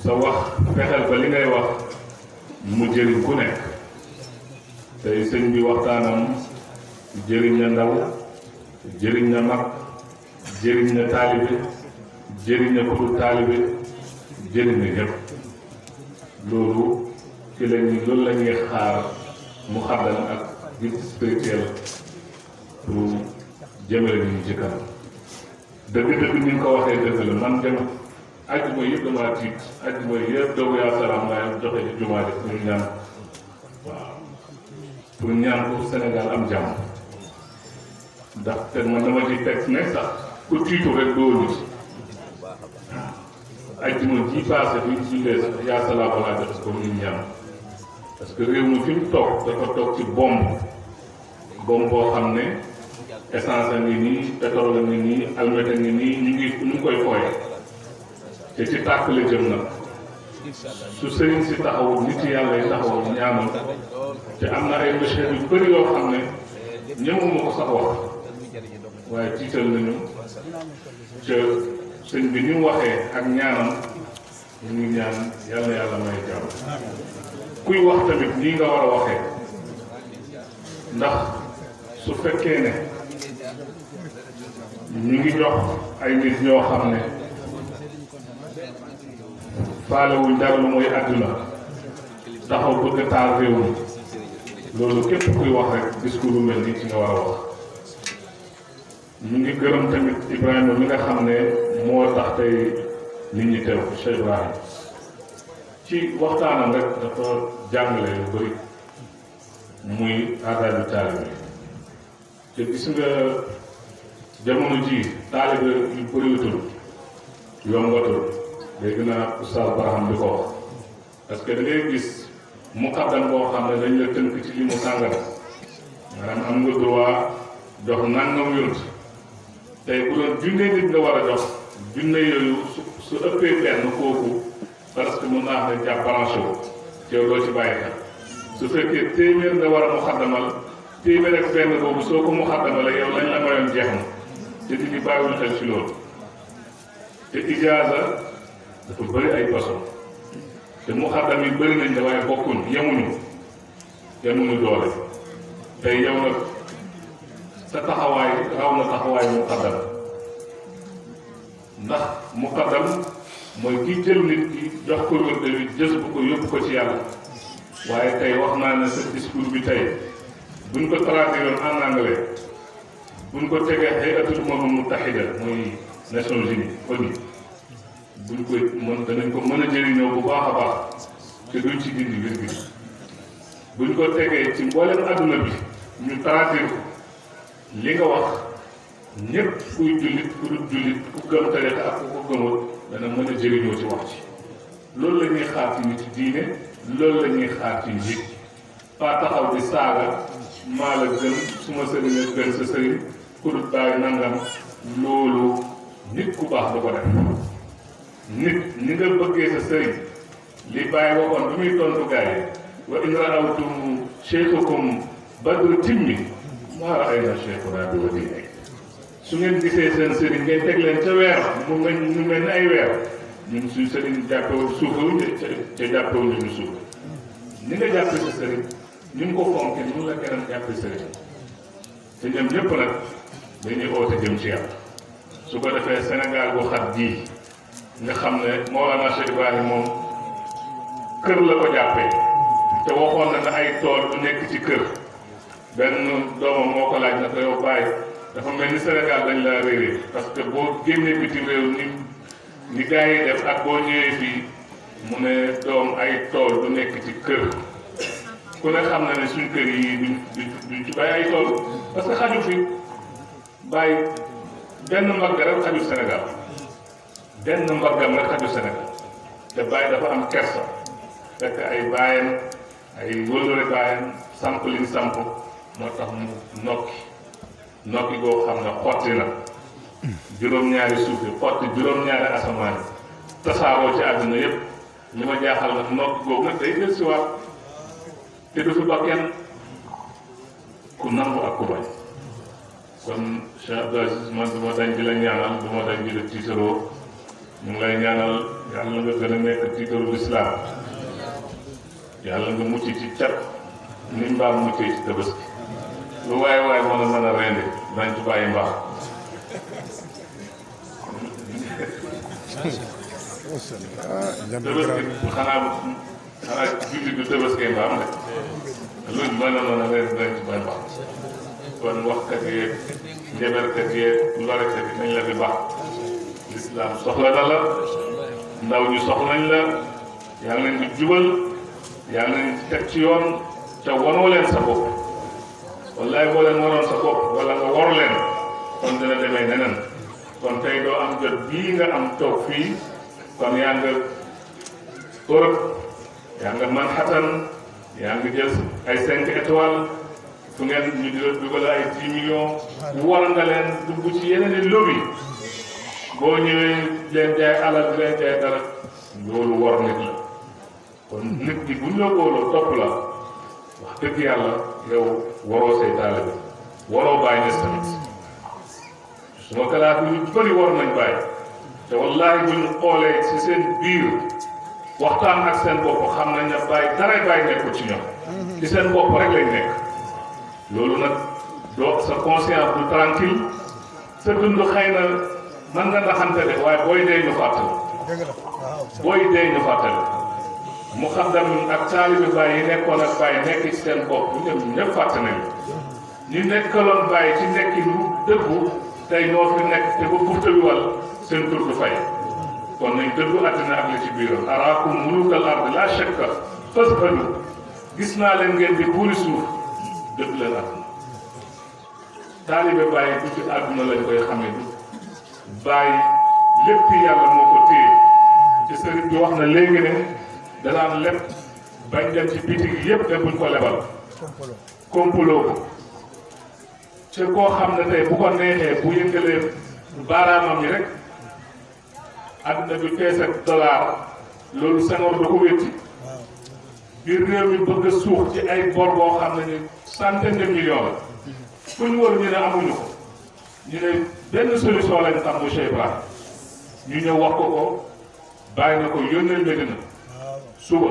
sa wax fexeel ba li ngay wax mu jëriñ ku nekk tey sëñ bi waxtaanam jëriñ na ndaw jëriñ na mag jëriñ na taalibe jëriñ na ku taalibe jëriñ na ñëpp loolu ci loolu la ñuy xaar mu xaddam ak guide spirituel pour jëmale ñu ci kanam dëgg-dëgg ni nga ko waxee dëgg la man dem ajjuma yëpp damaa tiit ajjuma yëpp dogu yaa salaam laay joxe ci jumaa ji pour ñaan waaw pour ñaan pour Sénégal am jàmm ndax te man dama ci teg ne sax ku tiitu rek doo nit ajjuma ji passé bi ñu jullee sax yaa salaam laa def ko ñu ñaan parce que réew mi fi mu toog dafa toog ci bombe boo xam ne essence a ngi nii pétrole a ngi nii almet a ngi nii ñu ngi koy fooye te ci tàkk la jëm nag su sëriñ si taxaw nit yàlla yi taxaw ñaanal te am na ay monsieur yu bëri yoo xam ne ñëwuma ko sax wax waaye tiital nañu ca sëñ bi ni mu waxee ak ñaanam ñu ngi ñaan yàlla may jàmm kuy wax tamit nii nga war a waxee ndax su fekkee ne ñu ngi jox ay nit ñoo xam ne faalewuñ dara lu mooy àdduna taxaw bëgg taal réew mi loolu képp kuy wax rek discours lu mel nii ci nga war a wax ñu ngi gërëm tamit Ibrahima mi nga xam ne moo tax tey nit ñi teew Cheikh Ibrahima ci waxtaanam rek dafa jàngale yu bëri muy aadaabi taalibe te gis nga jamono ji taalibe yu bëriwutul yombatul léegi naa Oustaz Barham di ko wax parce que da ngay gis muqaddam boo xam ne dañ la tënk ci li mu sàngara maanaam am nga droit jox nangam yont tey bu doon junne nit nga war a jox junne yooyu su ëppee benn kooku parce que mën naa xam ne jàpp branché wu teew doo ci bàyyi xel su fekkee téeméer nga war a muqaddamal téeméer ak benn boobu soo ko muqaddamale yow lañ la mayoon jeex na te nit ñi bàyyiwuñ xel ci loolu te ijaaza dafa bëri ay façon te muqaddam yi bëri nañ da waaye bokkuñ yemuñu doole tey yow nag sa taxawaay raw na taxawaay muqaddam ndax muqaddam mooy ki jël nit ki jox ko wérde bi jës bu ko yóbbu ko ci yàlla waaye tey wax naa ne sa discours bi tey buñ ko traduire en anglais buñ ko tegee hay'atul umamul muttahida muy Nations Unies ONU buñ koy mën danañ ko mën a jëriñoo bu baax a baax te duñ ci dindi virgule buñ ko tegee ci mboolem adduna bi ñu traduire ko li nga wax ñëpp kuy jullit ku dul jullit ku gëm tariqa ak ku ko gëmul dana mën a jëriñoo ci wax ci loolu la ñuy xaar ci nit diine loolu la ñuy xaar ci njiit pas taxaw di saaga maa la gën suma sëriñ a gën sa sëriñ ku dul bàyyi nangam loolu nit ku baax du ko def nit ni nga bëggee sa sëriñ li bàyyi waxoon bi muy tontu gars yi wa in ra'awtum cheikhakum badru timmi maa ra'ayna cheikhuna bi wadi'i su ngeen gisee seen sëriñ ngay teg leen ca weer mu mel ni ay weer ñun suñ sëriñ jàppewul suufawuñ ca jàppewuñ ñu suuf ni nga jàppe sa sëriñ ni mu ko fonke ni mu la keneen jàppe sëriñ te ñoom ñëpp nag dañuy oote jëm ci yàlla su ko defee Sénégal bu xat gii nga xam ne Mawlana Cheikh Ibrahima moom kër la ko jàppee te waxoon na ne ay tool du nekk ci kër benn doomam moo ko laaj na ko yow bàyyi dafa mel ni Sénégal dañ la réeré parce que boo génnee bitim réew ni gars yi def ak boo ñëwee fii mu ne doom ay tool du nekk ci kër ku ne xam na ne suñ kër yi duñ ci bàyyi ay tool parce que xaju fi bàyyi benn mbagg rek xaju Sénégal benn mbaggam rek xaju Sénégal te bàyyi dafa am kersa fekk ay bàyyam ay wëllëre bàyyam samp liñ samp moo tax mu nokki goo xam ne xotti na juróom-ñaari suuf yi xotti juróom-ñaari asamaan yi tasaaroo ci àdduna yépp li ma jaaxal nag nokki googu nag day jël si waat te du fi ba kenn ku nangu ak ku bañ kon Cheikh Abdou Aziz man du ma dañ di la ñaanal du ma dañ di la tiitaroo ñu ngi lay ñaanal yàlla nga gën a nekk tiitaru lislaam yàlla nga mucc ci cat ni mbaam muccee ci tabaski lu waaye waaye mën a rendi dañ ci bàyyi mbaax tabaski xanaa julli du tabaski mbaam de luñ mën a rendi dañ ci bàyyi mbaax kon waxkat yeeg njaberkat yeeg lorekat yi nañ la fi baax lislaam soxla na la ndaw ñu soxla nañ la yaa ngi leen di jubal yaa ngi leen di teg ci yoon te wanoo leen sa bopp wallaay boo leen waroon sa bopp wala nga war leen kon dina demee neneen kon tey doo am jot bii nga am toog fii kon yaa nga Europe yaa nga Manhattan yaa ngi jël ay 5 étoiles fu ngeen ñu di la dugal ay 10 millions war nga leen dugg ci yeneen i lobby boo ñëwee leen jaay alal di leen jaay dara loolu war nit la kon nit ki bu ñu la wóoloo topp la wax dëgg yàlla yow waroo say taalibe waroo bàyyi nes tamit suma kalaat yu bëri war nañ bàyyi te wallaahi bu ñu xoolee ci seen biir waxtaan ak seen bopp xam nañ ne bàyyi daray bàyyi nekkul ci ñoom ci seen bopp rek lañ nekk loolu nag doo sa conscience du tranquille sa dund xëy na mën nga naxante de waaye booy dee ñu fàttali booy dee ñu fàttali mu xam dam ak taalibe Baay yi nekkoon ak Baay nekk ci seen bopp ñoom ñëpp fàtte nañu ñi nekkaloon Baay ci nekki lu dëggu tey ñoo fi nekk te ba bufta bi wal seen tur du fay kon nañ dëggu àddina ak li ci biiram araakum mulukal ard la shakka fasbadu gis naa leen ngeen di buuri suuf dëgg leen àdduna taalibe Baay du ci àdduna lañ koy xamee du Baay lépp yàlla moo ko téye ci sëriñ bi wax na léegi ne danaan lépp bañ dem ci bitig yépp te buñ ko lebal kompuloo ko te koo xam ne tey bu ko neexee bu yëngalee baaraamam yi rek àdduna bi fees ak dollar loolu Senghor da ko wétti biir réew mi bëgg a suux ci ay bor boo xam ne ni centaine de millions la fu ñu war ñu ne amuñu ko ñu ne benn solution lañ xam mu Cheikh Ibrahima ñu ñëw wax ko bàyyi na ko yónneel Medina suba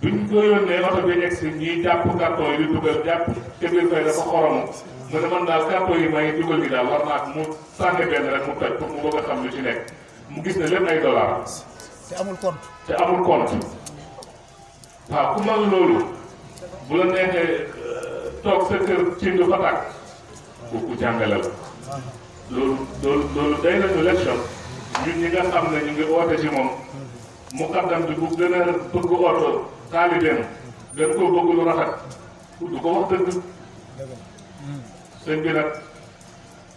buñ ko yónnee oto bi egg si ñiy jàpp carton yi di dugal jàpp te biir fay dafa xoromu mu ne man daal carton yi may dugal gi daal war naa mu sànni benn rek mu toj pour mu bëgg a xam lu ci nekk mu gis ne lépp ay dollars te amul compte waaw ku mel loolu bu la neexee toog sa kër ci ndu fa tàkk kooku jàngale la loolu day nañu leçon ñun ñi nga xam ne ñu ngi oote ci moom muqaddam bi bu gën a bëgg oto taalibeem gën koo bëgg lu rafet du ko wax dëgg sëñ bi nag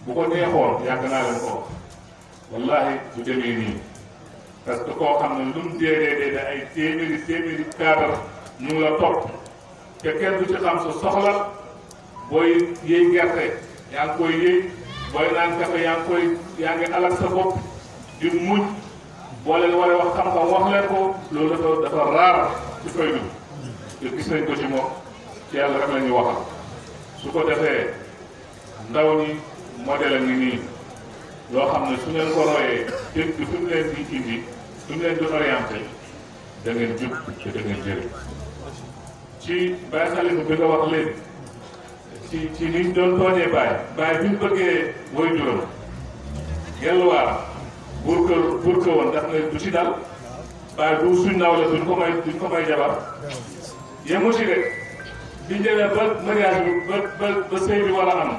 bu ko neexoon yàgg naa leen ko wax wallahi du demee nii parce que koo xam ne lu mu dee ay téeméeri cadre ñu ngi la topp te kenn du ci xam sa soxla booy yëy gerte yaa ngi koy yëy booy naan kafe yaa ngi alal sa bopp di muñ boo leen waree wax xam-xam wax leen ko loolu dafa raar ci faydu te gis nañ ko ci moom ci yàlla rek la ñuy waxal su ko defee ndaw ñi modèle ngi nii loo xam ne su ngeen ko royee dégg fi mu leen di indi fi mu leen di orienté da ngeen jub te da ngeen jëriñ ci Baye Xalifa bi nga wax léegi ci niñ doon tooñee Baye bi ñu bëggee woy juróom gelluwaar buur ko woon daf ne du ci dal Baye bu suñ nawle duñ ko may jabar yemu ci de di ñëwee ba mariage bi ba sëy bi war a am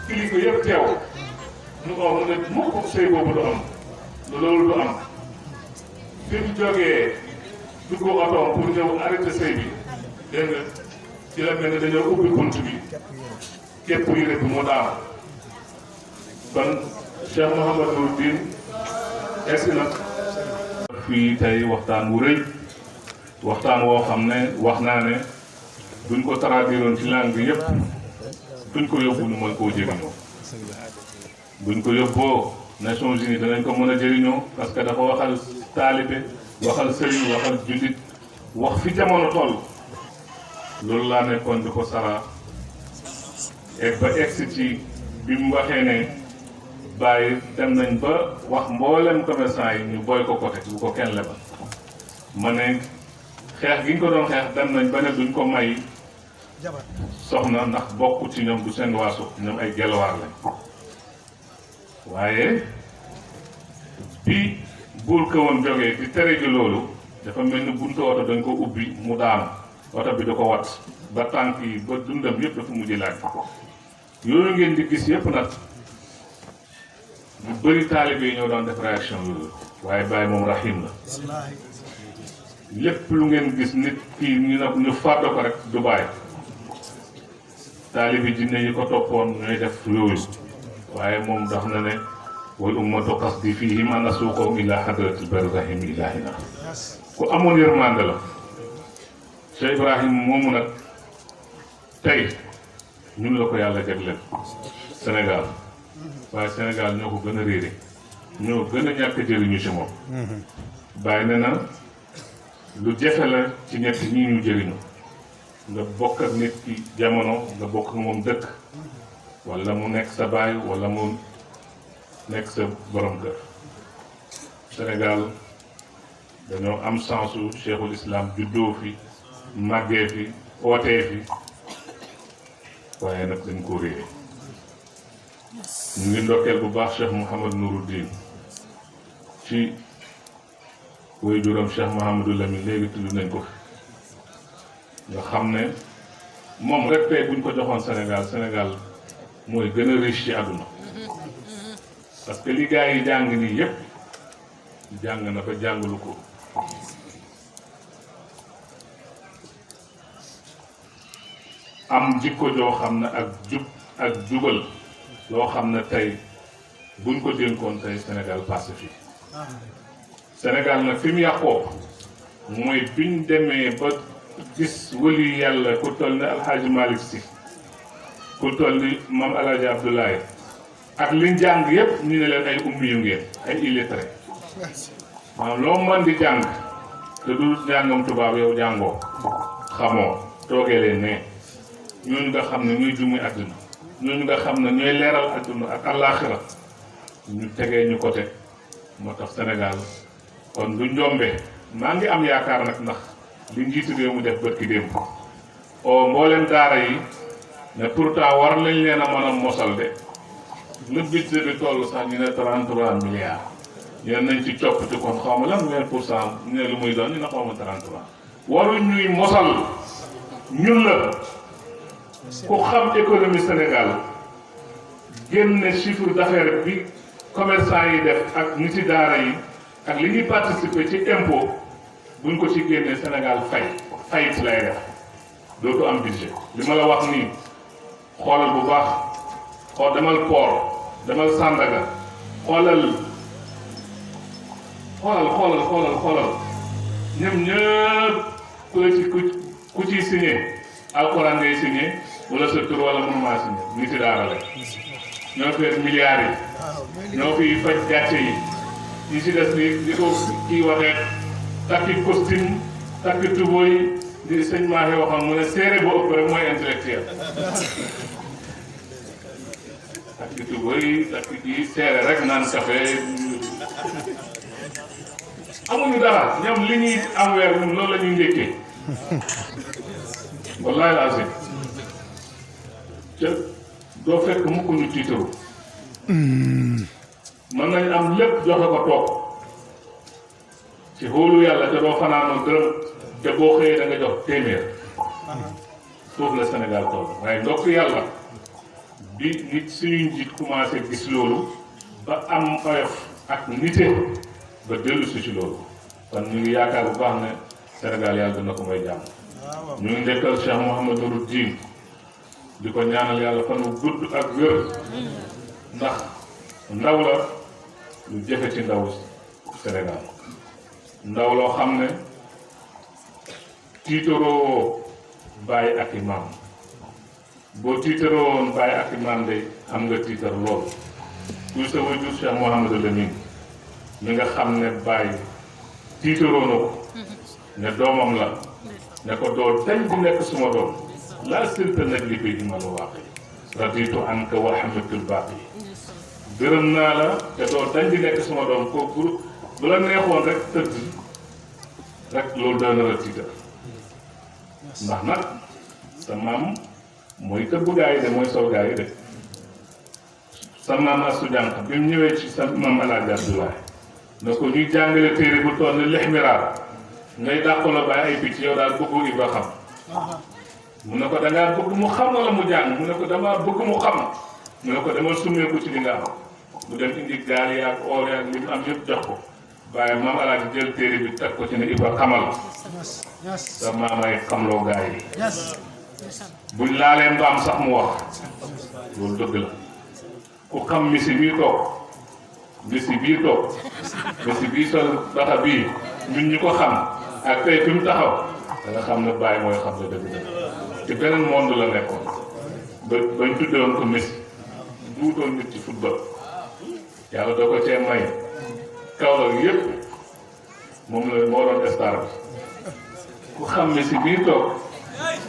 kilifa yëpp teew ñu mu ne mukk sëy boobu du am loolu du am fi ñu jógee dugg otoom pour ñëw arrêté sëy bi dégg nga ci la mel ne dañoo ubbi bunt bi képp yi rek moo daanu kon Cheikh Mouhamadou Dine est na fii tey waxtaan wu rëy waxtaan woo xam ne wax naa ne duñ ko traduiroon ci langue bi yëpp duñ ko yóbbu ñu mën koo jëriñoo buñ ko yóbboo Nations Unies danañ ko mën a jëriñoo parce que dafa waxal taalibe waxal sëriñ waxal jullit wax fi jamono toll loolu laa nekkoon di ko sara egg ba egsi ci bi mu waxee ne bàyyi dem nañ ba wax mboolem commerçant yi ñu boycotté bu ko kenn lebal ma ne xeex gi ñu ko doon xeex dem nañ ba ne duñ ko may soxna ndax bokk ci ñoom du seen waasu ñoom ay gelwaar lañ waaye bi buur ko woon jógee di tere ji loolu dafa mel ni buntu oto dañ ko ubbi mu daanu oto bi da ko wat ba tànk yi ba dundam yëpp dafa mujj laaj yooyu ngeen di gis yëpp nag lu bëri taalibe yi ñoo doon def réaction yooyu waaye Baye moom rahim la lépp lu ngeen gis nit kii ñu fàtte ko rek du bàyyi taalibe jinne yi ko toppoon ñooy def yooyu waaye moom tax na ne wal ummatu qasdi fihim an asuuqahum ila hadratil barri rahim ilahina ku amoon yërmande la Cheikh Ibrahim moomu nag tey ñun la ko yàlla jagleel Sénégal waaye Sénégal ñoo ko gën a réere ñoo gën a ñàkk jëriñu ci moom bàyyi ne na lu jafe la ci ñett ñi ñu jëriñu nga bokk ak nit ki jamono nga bokk ak moom dëkk wala mu nekk sa baay wala mu nekk sa borom kër Sénégal dañoo am sensu cheikhul islam juddoo fi màggee fi ootee fi waaye nag dañ ko réere ñu ngi ndokkeel bu baax Cheikh Mouhamad Nouruddin ci woy juróom Cheikh Mouhamadou Lamine léegi tudd nañ ko fi nga xam ne moom rek tey buñ ko joxoon Sénégal mooy gën a riche ci àdduna parce que li gars yi jàng nii yépp jàng na ba jàngalu ko am jikko joo xam ne ak jub ak jubal loo xam ne tey buñ ko dénkoon tey Sénégal passé fii Sénégal nag fi mu yàqoo mooy biñ demee ba gis wëli yàlla ku toll ne Alxaaji Malick Sy ku toll ni Mam Alaaji Abdoulaye ak liñ jàng yépp ñu ne leen ay ummi yu ngeen ay illettré maanaam loo mën di jàng te du jàngam tubaab yow jàngoo xamoo toogee leen ne ñooñu nga xam ne ñooy jumuy àdduna ñooñu nga xam ne ñooy leeral àdduna ak àllaaxira ñu tegee ñu côté moo tax Sénégal kon du njombe maa ngi am yaakaar nag ndax li njiitu réew mu def bët ki démb o mbooleem daara yi ne pourtant war nañ leen a mën a mosal de le budget bi toll sax ñu ne 33 milliards yéen nañ ci coppite kon xaw ma lan 20% ñu ne lu muy doon ñu ne xaw ma 33 waruñ ñuy mosal ñun la ku xam économie Sénégal génne chiffre d'affaires bi commerçant yi def ak niti daara yi ak li ñuy participer ci impôt buñ ko ci génnee Sénégal fayit lay def dootu am budget li ma la wax nii xoolal bu baax xool demal port demal Sandaga xoolal ñoom ñëpp ku ciy signé alxuraan ngay signé wala sa tur wala mënumaa signé niti daara la ñoo fi milliards yi ñoo fi faj gàcce yi ñi si des ni ko kii waxee takki costume takki tubóoy di sëñ Maaxe waxoon mu ne séeré bu ëpp rek mooy intellectuel takki tubóoy takki kii séeré rek naan café amuñu dara ñoom li ñuy am weer ñun loolu la ñuy njëkkee wallahi lazim te doo fekk mukk ñu tiitaru mën nañ am lépp joxe ko toog ci xóolu yàlla te doo fanaanoo dërëm te boo xëyee da nga jox téeméer foofu la Sénégal toll waaye ndokk yàlla bi nit suñuy njiit commencé gis loolu ba am oyof ak nite ba dellu si ci loolu kon ñu ngi yaakaar bu baax ne Sénégal yàlla dina ko may jàmm ñu ngi ndekkal Cheikh Mouhamadou Nouruddin di ko ñaanal yàlla fan wu gudd ak wér ndax ndaw la lu jafe ci ndaw Sénégal ndaw loo xam ne tiitaroo bàyyi ak imam boo tiitaroo woon bàyyi ak imam day am nga tiitar lool kuy sa wajur Cheikh Mouhamadou Lamine mi nga xam ne bàyyi tiitaroo na ko ne doomam la ne ko doo dañ di nekk suma doom laa sirta nag li koy di ma la waaqi raditu anka wa hamidul baaqi gërëm naa la te doo dañ di nekk suma doom kooku bu la neexoon rek tëdd rek loolu dana la tiital ndax nag sa maam mooy tëbb gaa yi de mooy sol gaa yi de sa maam Astu Jànq bi mu ñëwee ci sa maam Alaaji Abdoulaye na ko ñuy jàngale téere bu toll ni lexmiraar ngay dàqaloo bàyyi ay picc yow daal bëggu Ibra xam mu ne ko dangaa bëgg mu xam wala mu jàng mu ne ko damaa bëgg mu xam mu ne ko demal summeeku ci li nga am mu dem indi gaal yaag oor yaag li mu am yëpp jox ko waaye maam Alaaji jël téere bi teg ko ci ne Ibra xamal sa maamay xamloo gaa yi buñ laalee mbaam sax mu wax loolu dëgg la ku xam misi bii toog misi bii toog misi bii sol bata bii ñun ñu ko xam ak tey fi mu taxaw da nga xam ne Baye mooy xam ne dëgg-dëgg ci beneen monde la nekkoon bañ tuddewoon ko Messi duutoon nit ci football yàlla doo ko cee may Kaolack yépp moom la moo doon star bi ku xam Messi bii toog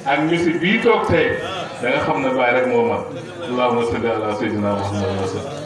ak Messi bii toog tey da nga xam ne Baye rek moo man allahumma salli ala sayyidina Muhammad wa sallam